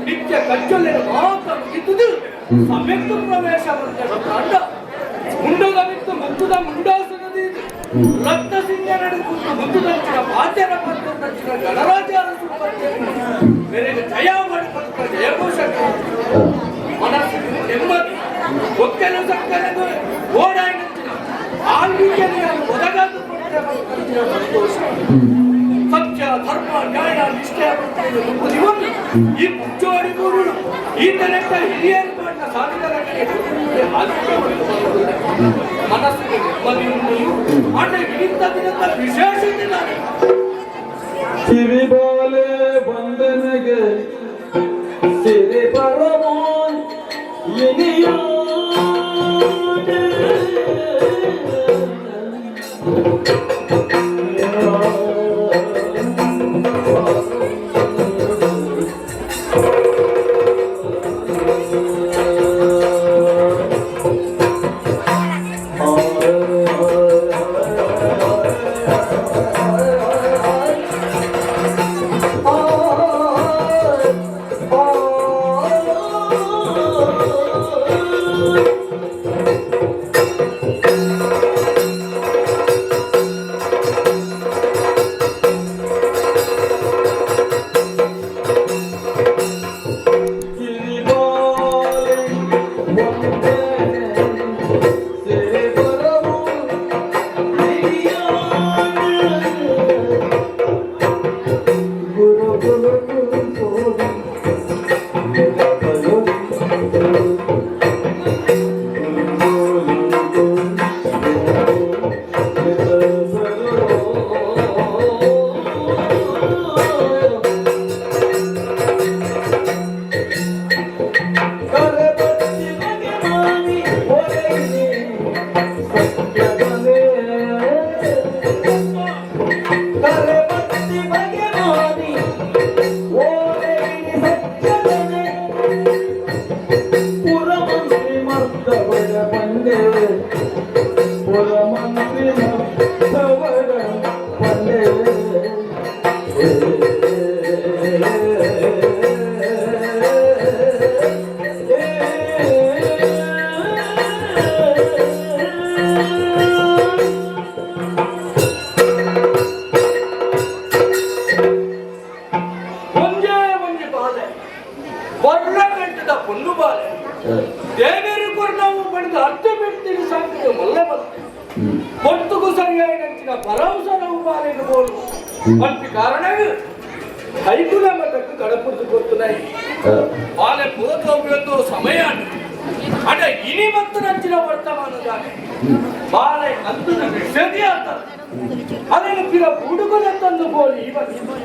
ನಿತ್ಯ ಕಚ್ಚೊಲ್ಲೆನ ಮಾತ ಮುಗಿತುದು ಸಭೆತ್ತು ಪ್ರವೇಶ ಬಂದ ಮುಂಡದ ಮಿತ್ತು ಮುತ್ತುದ ಮುಂಡಾಸನದಿ ರಕ್ತ ಸಿಂಹ ನಡು ಕುಂತು ಮುತ್ತುದಂಚಿನ ಪಾತ್ಯರ ಪಂಚಿನ ಗಣರಾಜ ಅರಸು ಮೇರೆಗೆ ಜಯ ಮಾಡಿ ಪಂತ್ರ ಜಯಘೋಷ ಮನಸ್ಸಿಗೆ ನೆಮ್ಮದಿ ಒಕ್ಕಲು ಸಕ್ಕಲೆಗೂ ಓಡಾಡಿನ ಆಳ್ವಿಕೆಯನ್ನು ಒದಗಾದು ಸಂತೋಷ. ಸತ್ಯ, ಧರ್ಮ, ನ್ಯಾಯ, ನಿಷ್ಠೆ ಒಂದು ಈ ಮುಚ್ಚೋಡಿ ಮೂರು ಈ ತನಕ ಹಿರಿಯರು ಮಾಡಿದ ಸಾಧಕರ ಮನಸ್ಸಿಗೆ ನೆಮ್ಮದಿ ಉಂಟು. ಆದರೆ ಇಂಥ ದಿನದ ವಿಶೇಷತೆ ನಾನು ಸಿರಿಬಾಲೆ ಬಂದನಿಗೆ ಸಿರಿ ಪರಮೋನ್ ಇನಿಯೋ. ಮಂತ್ರಿ ತವರ ಮನೆ. ಒಂಜೇ ಒಂಜಿ ಬಾಲೆ ಬರ್ರ ಗಂಟದ ಪೊಣ್ಣು ಬಾಲೆ ದೇವೇರು ಕೊರ್ನವು ಪಡೆದ ಅರ್ಧ ಬಿಡ್ತೀನಿ ಸಾಕಿದ ಮಲ್ಲ ಬಲ್ಲೆ పొత్తుకు సరి అయిన పరవసరవు బాలేను పోలు వంటి కారణంగా హైకుల మద్దకు కడపుడుతు కొడుతున్నాయి. వాళ్ళ పూర్వతో సమయాన్ని అంటే ఇని మత్తు నచ్చిన వర్తమాన ಬಾಳೆ ಅಂతుನ ನಿಷೇಧಿ ಅಂತ ಅದನ್ನು ಪಿರ ಬುಡುಗಲೆತ್ತಂದು ಪೋಲಿ ಇವತ್ತು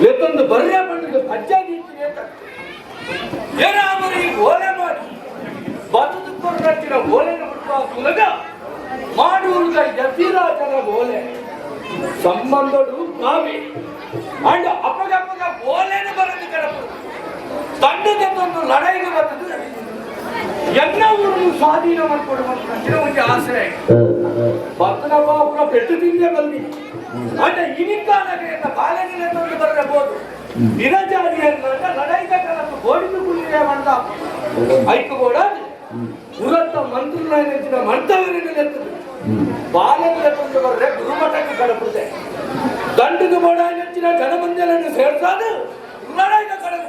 ಎತ್ತೊಂದು ಬರ್ರೆ ಬಂದು ಅಜ್ಜ ನೀತಿಗೆ ಏನಾದರೂ ಈ ಓಲೆ ಮಾಡಿ ಬದುಕು ಕೊರಚಿನ ಓಲೆನ ಹುಟ್ಟುವ ತುಲಗ ಮಾಡುವುದ ಯತಿರಾಜನ ಓಲೆ ಸಂಬಂಧಡು ಕಾವಿ ಅಂಡ್ ಅಪ್ಪಗಪ್ಪಗ ಓಲೆನು ಬರದು ಕಡಪು ತಂಡದ ತಂದು ಲಡೈಗೆ ಬರ್ತದೆ. ಎಲ್ಲ ಊರನ್ನು ಸ್ವಾಧೀನ ಮಾಡಿಕೊಡುವಂತ ಒಂದು ಆಸೆ ಬರ್ತನಪ್ಪ ಪುರ ಪೆಟ್ಟು ತಿಂದೇ ಬಂದಿ ಅಂದ್ರೆ ಇನಿಕಾಲಗೆ ಬಾಲೆನಿಲೆ ತಂದು ಬರಬಹುದು ನಿರಜಾರಿ ಅಂತ ಲಡೈದ ಕಾಲಕ್ಕೆ ಗೋಡಿದು ಕುಳಿರೆ ಮಂದ ಐಕು ಕೂಡ ಉರತ್ತ ಮಂತ್ರುಲ ಮಂತವರಿನ ಬಾಲೆನಿಲೆ ತಂದು ಬರ್ರೆ ಗುರುಮಠಕ್ಕೆ ಕಡಪುದೆ ದಂಡದ ಬೋಡ ನೆಚ್ಚಿನ ಜನಮಂದಿರನ್ನು ಸೇರ್ಸಾದು ಲಡೈದ ಕಡಪು.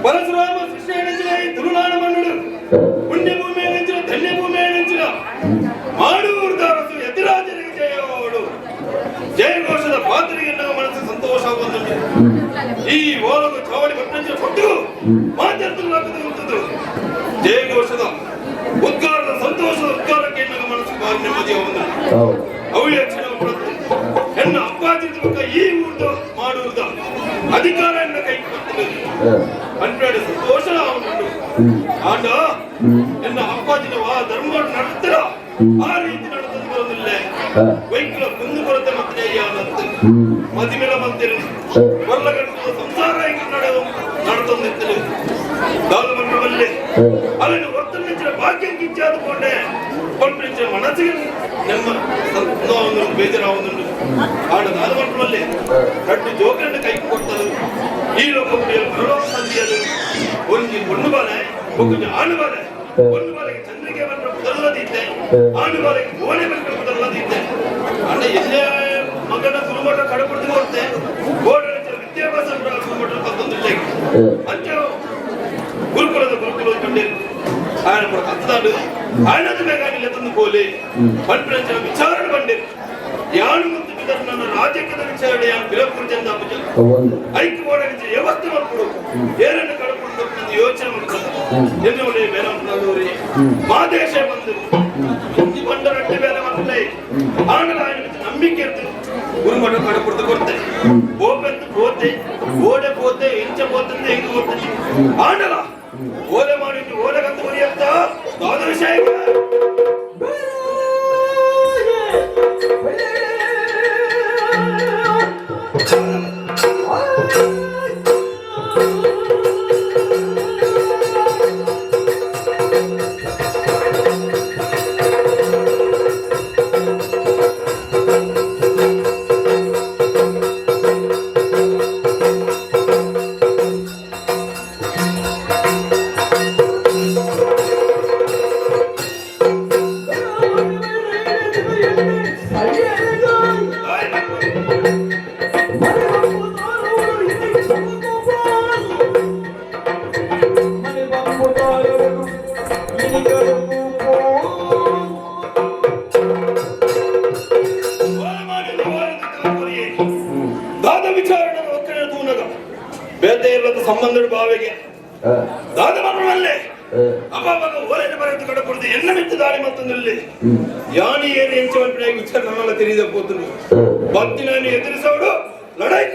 ಪರಶುರಾಮ ಸೃಷ್ಟಿ ತುಳುನಾಡ ಮಣ್ಣುಡು ಪುಣ್ಯಭೂಮಿ ನಂಚಿನ ಧನ್ಯಭೂಮಿ ನಂಚಿನ ಮಾಡುವುದಾರಸು ಯತಿರಾಜರಿಗೆ ಜಯವಾಡು ಜಯಘೋಷದ ಪಾತ್ರೆಗೆ ಮನಸ್ಸು ಸಂತೋಷ ಬಂದುಂಟು. ಈ ಓಲಗು ಚಾವಡಿ ಪಟ್ಟಂಚಿನ ಕೊಟ್ಟು ಮಾತಾಡ್ತದ್ದು ಜಯಘೋಷದ ಉದ್ಗಾರದ ಸಂತೋಷದ ಉದ್ಗಾರಕ್ಕೆ ಮನಸ್ಸು ಭಾರಿ ನೆಮ್ಮದಿಯ ಬಂದುಂಟು. ಅವಳ ಕ್ಷಣ ಕೊಡುತ್ತೆ ಎನ್ನ ಅಪ್ಪಾಜಿ ಈ ಊರ್ದ ಮಾಡುವುದ ಅಧಿಕಾರ ಎನ್ನ ಕೈ ಬರ್ತದೆ ಅನ್ಬೇಡ ಸಂತೋಷ ಉಂಟು. ಆಂಡ ಎನ್ನ ಅಪ್ಪಾಜಿನ ವಾ ಧರ್ಮ ನಡೆಸ್ತೀರ ಆ ರೀತಿ ನಡೆದದ್ದು ಬರೋದಿಲ್ಲ. ವೈಕುಲ ಕುಂದು ಕೊರತೆ ಮತ್ತೆ ಮದಿಮೆಲ ಮಂದಿರ ಬರ್ಲಗಟ್ಟು ಸಂಸಾರ. ಗೊತ್ತೊಂದಿತ್ತು ದಾದ ಮಂಡಲಲ್ಲಿ ಅದನ್ನು ಒತ್ತೊಂದಿಚ್ಚಿನ ಭಾಗ್ಯ ಕಿಚ್ಚಾದುಕೊಂಡೆ ಪಂಪಿಂಚಿನ ಮನಸ್ಸಿಗೆ ನಮ್ಮ ಒಂದು ಬೇಜಾರಾವುದುಂಟು. ಆಡ ದಾದ ಮಂಡಲಲ್ಲಿ ರಡ್ಡು ಜೋಕರನ್ನು ಕೈ ಕೊಡ್ತದೆ. ಈ ಲೋಕ ಪರಲೋಕ ಸಂಧಿಯದು ಒಂಜಿ பொண்ணு ಬಾಲೆ ಒಂಜಿ ಆಣು ಬಾಲೆ. ಒಂದು ಬಾಲೆಗೆ ಚಂದ್ರಿಕೆ ಬಂದ್ರೆ ಮೊದಲದಿದ್ದೆ, ಆಣು ಬಾಲೆಗೆ ಗೋಣೆ ಬಂದ್ರೆ ಮೊದಲದಿದ್ದೆ. ಅಣ್ಣ ಎಲ್ಲೇ ಮಗನ ಗುರುಮಠ ಕಡಪುಡ್ದು ಕೊಡ್ತೆ ಗೋಡೆ ವಿದ್ಯಾಭ್ಯಾಸ ಗುರುಮಠ ಕತ್ತೊಂದಿಲ್ಲ. ಅಂಚ ಗುರುಕುಲದ ಗುರುಕುಲ ಕಂಡೇರು ఆయన ఇప్పుడు కత్తాడు ఆయనది ಬೇಕಾಗಿಲ್ಲ ತಂದು ಕೋಲಿ ಪಂಪಿನ ವಿಚಾರಣೆ ಬಂದಿರು. ಯಾನು ಮತ್ತು ಬಿದರ್ ನನ್ನ ರಾಜ್ಯದ ವಿಚಾರಣೆ ಯಾನು ಬಿಲಪುರ ಚಂದ ಐಕ್ಯ ಬೋರ್ಡ್ ವ್ಯವಸ್ಥೆ ಮಾಡ್ಕೊಡು ಏರನ್ನು ಕಳ್ಕೊಂಡು ಯೋಚನೆ ಮಾಡ್ಕೊಂಡು ಎನ್ನುವಳೆ ಬೇರೆ ಮಾಡ್ತಾರೆ. ಮಾದೇಶ ಬಂದು ಹಿಂದಿ ಬಂಡರಡ್ಡಿ ಬೇರೆ ಮಾಡ್ತಾರೆ. ಆನಲ ఆయన ನಂಬಿಕೆ ಇರ್ತದೆ. ಗುರುಮಠ ಕಡಪುಡ್ದು ಕೊಡ್ತೆ ಓಪೆಂದು పోతే ಓಡೆ పోతే ಇಂಚ పోతుంది ಹೆಂಗ್ ಹೋಗ್ತದೆ. ಆನಲ ಓಲೆ ಮಾಡಿ ಓಲೆಗಂತ ಬರೆಯಂತ ದಾದ ವಿಷಯ. ದಾದ ವಿಚಾರಣೆ ಒಕ್ಕರೆ ತೂನಗ ಬೇತೆ ಇಲ್ಲದ ಸಂಬಂಧದ ಬಾವಿಗೆ ದಾದ ಮರಣವಲ್ಲೇ ಅಪ್ಪ ಓಲೆನ ಬರೆದು ಕಡಪುಡ್ದು ಎನ್ನ ಮೆತ್ತು ದಾಳಿ ಮತ್ತೊಂದಿಲ್ಲಿ ಯಾನಿ ಏನು ಎಂಚ ವಿಚಾರ ನನ್ನೆಲ್ಲ ತಿಳಿದ ಪೋತನು ಬತ್ತಿನ ಎದುರಿಸೋಡು ಲಡಾಯಿ.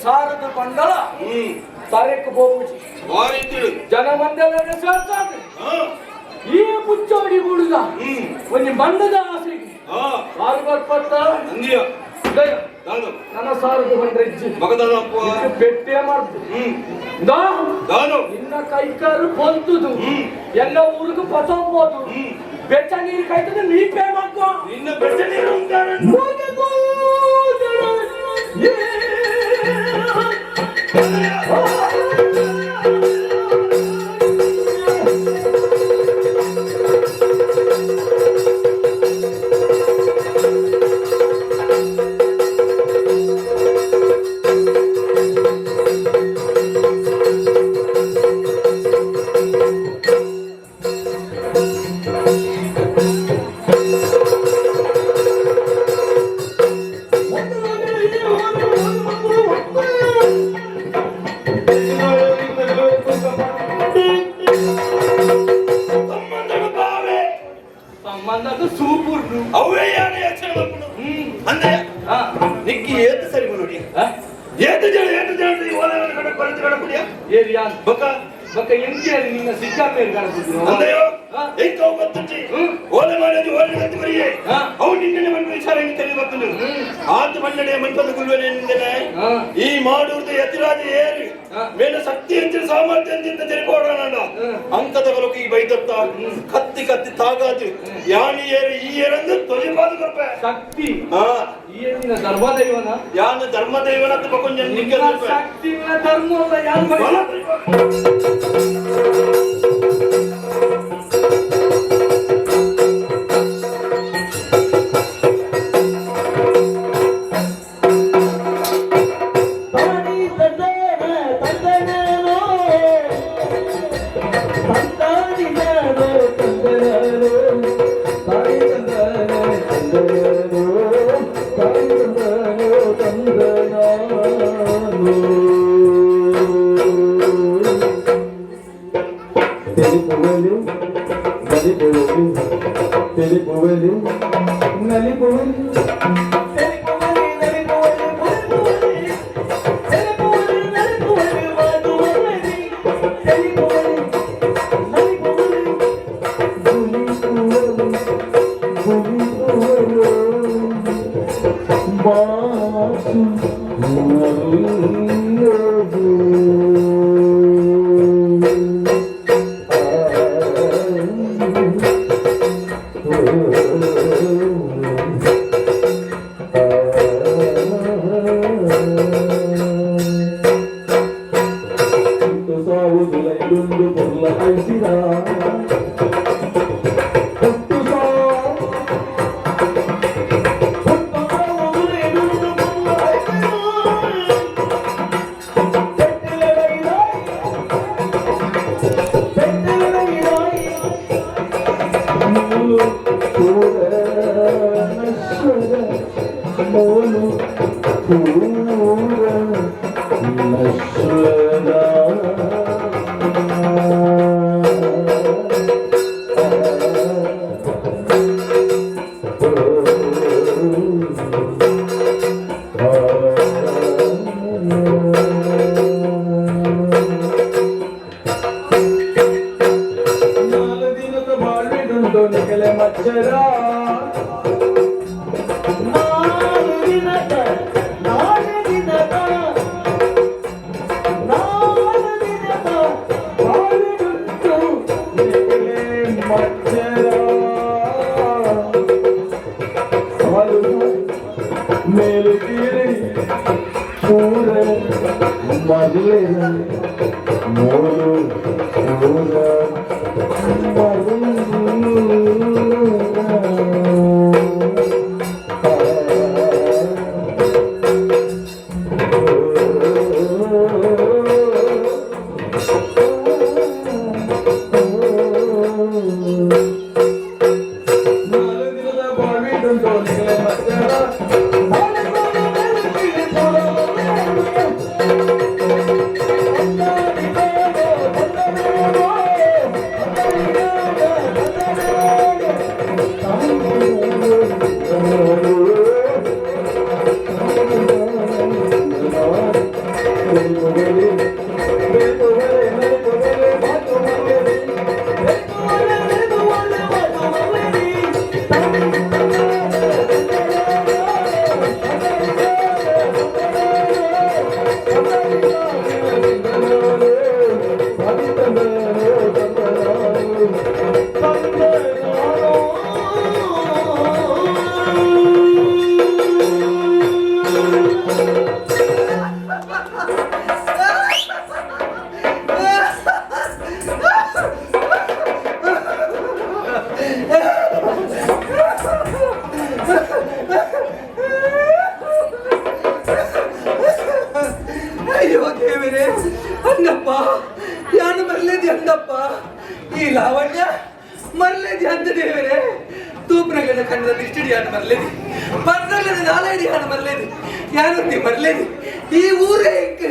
ಸಾರದ ಬಂಡಲ ತಾರೀಕು ಬೋಪುಜಿ ಜನಮಂಡಲ ಸೇರ್ಸಾದ ಈ ಪುಚ್ಚೋಡಿ ಗುಡುಗ ಒಂದು ಮಂಡದ ಆಸೆಗೆ ಆರು ಬರ್ಪತ್ತ ನನ್ನ ಸಾರದ ಬಂಡ್ರೆ ಇಜ್ಜಿ ಪೆಟ್ಟೆ ಮಾಡ್ದು ನಿನ್ನ ಕೈಕಾರು ಬಂದುದು ಎಲ್ಲ ಊರಿಗೂ ಪತಂಬೋದು ಬೆಚ್ಚ ನೀರು ಕಾಯ್ತದೆ ನೀ ಪೇ ಮಾಡ್ಕೋ. ನಿನ್ನ ಬೆಚ್ಚ ನೀರು. ಸಂಬಂಧದ ಸೂಪುರ್ನು ಅವೇ ಯಾನೆ ಯಕ್ಷಣ ಅಂದ್ರೆ ನಿಕ್ಕಿ ಏತು ಸರಿ ನೋಡಿ ಏತು ಜನ ಏತು ಜನ ಈ ಓಲವನ್ನು ಕಡೆ ಬರೆದು ಕಡೆ ಕುಡಿಯ ಏರಿಯಾ ಬೊಕ ಬೊಕ ಎಂಕೇರಿ ನಿನ್ನ ಸಿಕ್ಕಮೇರು ಕಾಣುತ್ತಿದ್ರು. ಅಂದೆಯೋ ಎಂಕ ಗೊತ್ತುಂಟಿ ಓಲೆ ಮಾಡೋದು ಓಲೆ ಗಂತು ಬರಿಯೇ ಅವು ನಿನ್ನೆ ಮಣ್ಣು ವಿಚಾರ ಹೆಂಗೆ తెలియ ಬರ್ತುಂಡು ಆತ ಮಣ್ಣಡೆ ಮನ್ಪದ ಗುಲ್ವನೆ ನಿಂದನೆ ಈ ಮಾಡೂರ್ದ ಯತಿರಾಜ ಏರಿ. ಮೇನ ಶಕ್ತಿ ಎಂಚಿನ ಸಾಮರ್ಥ್ಯ ಎಂಚಿಂತ ತೆರಿಪೋಡೋಣ ಅಂಕದ ಬಲಕು ಈ ಬೈದತ್ತ ಕತ್ತಿ ಕತ್ತಿ ತಾಗಾದು ಯಾನಿ ಏರು ಈ ಏರಂದು ತೊಲಿಪಾದು ಕೊರ್ಪೆ. ಶಕ್ತಿ. ಹಾ. ಈ ಹೆಣ್ಣಿನ ಧರ್ಮದೈವನ. ಯಾನು ಧರ್ಮದೈವನ ಬಕೊಂಜ. ನಿನ್ನ ಶಕ್ತಿ ಇಲ್ಲ, ಧರ್ಮ ಅಲ್ಲ, ಯಾರು ತಾನಿ ತಂದನ ತಂದನೋ ತಂದಾನಿನೋ ತಂದನೋ ತಾನಿ ತಂದನ ತಂದನೋ ತಾನಿ ತಂದನೋ ತಂದನಾನೋ. ತೆಲಿಪುವಲಿ ನಲಿಪುವಲಿ ತೆಲಿಪುವಲಿ ನಲಿಪುವಲಿ ತೆಲಿಪುವಲಿ ನಲಿಪುವಲಿ ಪುಲಿಪುವಲಿ ತೆಲಿಪುವಲಿ ನಲಿಪುವಲಿ ಮಾಧುವಲಿ ತೆಲಿಪುವಲಿ ನಲಿಪುವಲಿ ಗುಲಿಪುವಲಿ ಗುಲಿಪುವಲಿ ಬಾಸು ಸಾವುದುಲೈದುಂಡು ಪೊರ್ಲ ಐಸಿರ ಹುಟ್ಟು ಸಾವು ಹುಟ್ಟು ಸಾವುದುಲೈದುಂಡು ಪೊರ್ಲ ಐಸಿರ ಬೆಟ್ಟಿಲಡೈದಾಯಿ ಬೆಟ್ಟಿಲಡೈದಾಯಿ ಮೂಲು ಪೂರನಶ್ವರ ಮೂಲು ಪೂರ ನಶ್ವರ. ನಾಲು ದಿನದ ಬಾಳ್ವಿಡುಂಟು ನಿಖಲೆ ಮಚ್ಚರ ನಾಲು ದಿನದ ನಾಲು ದಿನದ ನಾಲು ದಿನದ ಬಾಳ್ವಿಡುಂಟು ನಿಖಲೆ ಮಚ್ಚರ ಸಾಲು ಮೇಲು ಕೀಳಿ ಪೂರ ಮದುವೆ ಮೂರು ಪೂರ. ಅಯ್ಯೋ ದೇವರೇ, ಅಂದಪ್ಪ, ಯಾನು ಮರ್ಲೇದಿ ಅಂದಪ್ಪ, ಈ ಲಾವಣ್ಯ ಮರ್ಲೇದಿ ಅಂದ ದೇವರೇ. ತೂಪ್ರಗದ ಕಣ್ಣದ ದೃಷ್ಟಿ ಯಾನು ಮರ್ಲೇದಿ, ಪರ್ರಗದ ನಾಲೈಡಿ ಯಾನು ಮರ್ಲೇದಿ, ಯಾನೊಂದಿ ಮರ್ಲೇದಿ, ಈ ಊರೇ ಇಂಕ್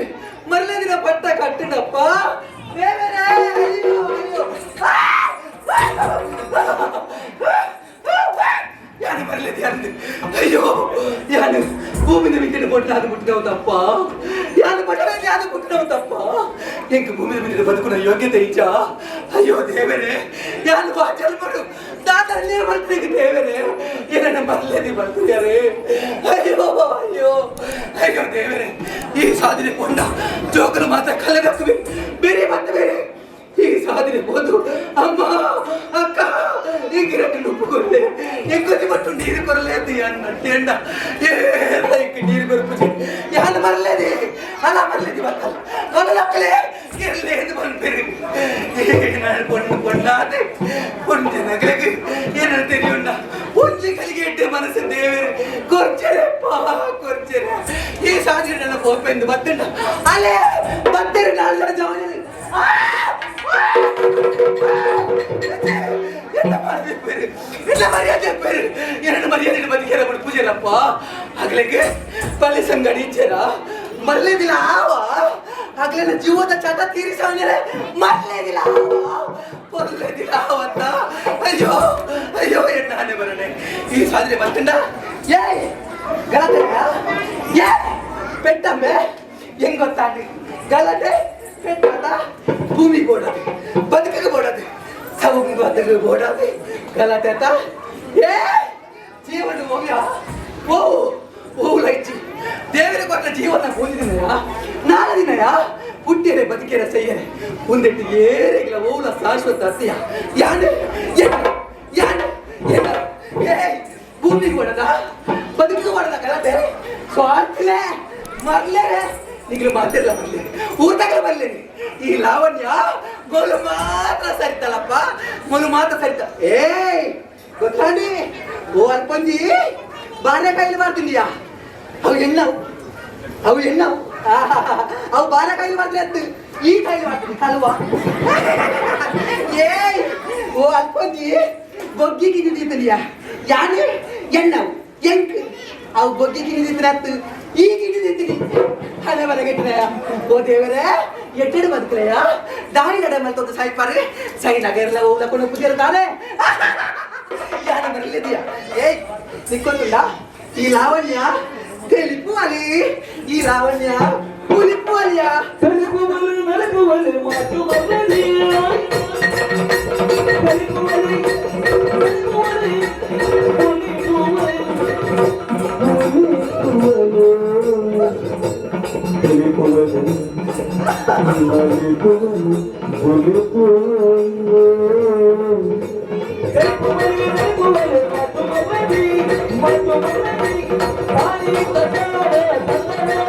ಮರ್ಲೇದಿನ ಪಟ್ಟ ಕಟ್ಟಣಪ್ಪ ದೇವರೇ. ಅಯ್ಯೋ ಅಯ್ಯೋ, ಯಾನು ಮರ್ಲೇದಿ ಅಂದು. ಅಯ್ಯೋ, ಯಾನು ಭೂಮಿನ ಮಿಂಚಿನ ಕೊಟ್ಟು ಅದು ಹುಟ್ಟಿದವು ತಪ್ಪ, ಯಾನು ಪಟ್ಟಣ ಯಾನು ಹುಟ್ಟಿದವು ತಪ್ಪ, ಎಂಕ್ ಭೂಮಿನ ಮಿಂಚಿನ ಬದುಕುನ ಯೋಗ್ಯತೆ ಇಚ್ಚ. ಅಯ್ಯೋ ದೇವರೇ, ಯಾನು ಬಾ ಜನ್ಮಡು ದಾದ ಅಲ್ಲೇ ಬರ್ತೀಗ ದೇವರೇ, ಏನನ್ನ ಮರ್ಲೇದಿ ಬರ್ತಿದ್ದಾರೆ. ಅಯ್ಯೋ ಅಯ್ಯೋ ಅಯ್ಯೋ ದೇವರೇ. ಈ ಸಾಧನೆ ಕೊಂಡ ಜೋಕರು ಮಾತ್ರ ಕಲೆದಕ್ಕುವೆ ಬೇರೆ ಮತ್ತೆ ಬೇರೆ ಈ ಸಾಧನೆ ಹೋದು ಅಮ್ಮ ಅಕ್ಕ ಈ ಗಿರಟ್ಟು ನುಪ್ಪುಕೊರ್ಲೆ ಎಂಕೊತಿ ಪಟ್ಟು ನೀರು ಕೊರలేదు ಅನ್ನ ಏ ಲೈಕ್ ನೀರು ಕೊರಪುಜಿ ಯಾನ್ ಮರಲೇದಿ ಅಲ ಮರಲೇದಿ ಬತ್ತಲ್ಲ ಕೊಲಲಕ್ಕಲೆ ಇರಲೇದು ಬಂದ್ಬೇರಿ. ನಾನು பொண்ணு பொண்ணாது பொண்ணு நகலுக்கு என்ன தெரியும்டா? ಒಂಜಿ ಕಲಿಗೆ ಇಟ್ಟೆ ಮನಸ್ಸು ದೇವೇರೆ ಕೊರ್ಚರೆ ಪಾ ಕೊರ್ಚರೆ. ಈ ಸಾಧನೆ ನನ್ನ ಪೋಪೆಂದು ಬತ್ತಂಡ ಅಲೆ ಬತ್ತರೆ ನಾಲ್ಕು ಜನ ಜವನಿ. என்ன மரியாதை பேரு, என்ன மரியாதை பேரு, ಎರಡು ಮರ್ಯಾದೆ ಬದುಕ್ಯಾರ ಬಿಡು ಪೂಜೆರಪ್ಪ. ಆಗ್ಲಿಕ್ಕೆ ಪಲ್ಲೆ ಸಂಗಡಿ ಇಚ್ಛೆರ ಮರ್ಲೇದಿಲ್ಲ ಆವ. ಆಗ್ಲೆಲ್ಲ ಜೀವದ ಚಟ ತೀರಿಸವನಿರೆ ಮರ್ಲೇದಿಲ್ಲ ಆವ ಕೊರ್ಲೇದಿಲ್ಲ ಆವತ್ತ. ಅಯ್ಯೋ ಅಯ್ಯೋ, ಎನ್ನ ಬರಣೆ ಈ ಸಾಧನೆ ಬರ್ತಂಡ. ಏಯ್ ಗಲಾಟೆ, ಏ ಪೆಟ್ಟಮ್ಮೆ ಹೆಂಗ್ ಗೊತ್ತಾಂಡಿ? ಗಲಾಟೆ ಪೆಟ್ಟಾದ ಭೂಮಿ ಬೋಡದು, ಬದುಕಿಗೆ ಬೋಡದು, ಸೌಂಗ್ ಬದುಕು ಬೋಡದು ಗಲಾಟೆ ಆತ. ಏ ಜೀವನ ಹೋಗ್ಯ ಓ ಓ ಲೈಚಿ ದೇವರ ಕೊಟ್ಟ ಜೀವನ ಪೂಂಜಿದಿನಯ ನಾಲ್ಕು ದಿನಯ ಹುಟ್ಟಿರೆ ಬದುಕಿರ ಸೈಯರೆ ಒಂದೆಟ್ಟು ಏರೆಗಿಲ ಓಲ ಶಾಶ್ವತ ಅತ್ತೆಯ ಯಾನೆ ಎನ್ನ ಯಾನೆ ಎನ್ನ. ಏ ಭೂಮಿಗೆ ಕೊಡದ ಬದುಕಿಗೆ ಕೊಡದ ಗಲಾಟೆ ಸ್ವಾರ್ಥಿಲೆ ಮರ್ಲೇ ನಿಗ್ಲು ಮಾತಿರ್ಲ ಬರ್ಲಿ ಊಟಗಳ ಬರ್ಲಿ. ಈ ಲಾವಣ್ಯ ಗೋಲು ಮಾತ್ರ ಸರಿತಲ್ಲಪ್ಪ, ಮೊಲು ಮಾತ್ರ ಸರಿತ. ಏಯ್ ಗೊತ್ತಾಂಡಿ ಓ ಅಲ್ಪಂಜಿ ಬಾರೆ ಕಾಯಿಲೆ ಮಾಡ್ತಿದ್ಯಾ? ಅವು ಎಣ್ಣವು, ಅವು ಎಣ್ಣವು, ಅವು ಬಾರೆ ಕಾಯಿಲೆ ಮಾಡ್ಲಿ ಅತ್ತು ಈ ಕಾಯಿಲೆ ಮಾಡ್ತೀನಿ ಕಲ್ವಾ. ಏಯ್ ಓ ಅಲ್ಪಂಜಿ ಬೊಗ್ಗಿ ಗಿಂದಿದ್ದೀಯ ಯಾನೆ ಎಣ್ಣವು ಎಂಕ್ ಅವು ಬೊಗ್ಗಿ ಗಿಂದಿದ್ದೀರ ಅತ್ತು ಈ ಗಿಂದಿದ್ದೀನಿ ಹಣೆ ಬರಗೆಟ್ಟರೆಯ. ಓ ದೇವರೇ ಎಟ್ಟೆಡು ಬದುಕಲೆಯ ದಾರಿ ನಡೆ ಮಲ್ತೊಂದು ಸಾಯ್ಪಾರೆ ಸೈ ನಗರ್ಲ ಓಲಕೊಂಡು ಪುದಿಯರ ತಾನೆ ಯಾನ ಬರಲಿದೆಯಾ? ಏಯ್ ನಿಕ್ಕೊತ್ತುಂಡ ಈ ಲಾವಣ್ಯ తెలిపు అలి, ఈ లావణ్ಯ పులిపు అలియా. తెలుపువలి మెలకువలి మాటు మల్లలి తెలుపువలి మెలకువలి పులిపువలి పులిపువలి తెలుపువలి మెలకువలి పులిపువలి తెలుపువలి మెలకువలి మాటు మల్లలి మాటు మల్లలి తాని తగాడే తల్లరే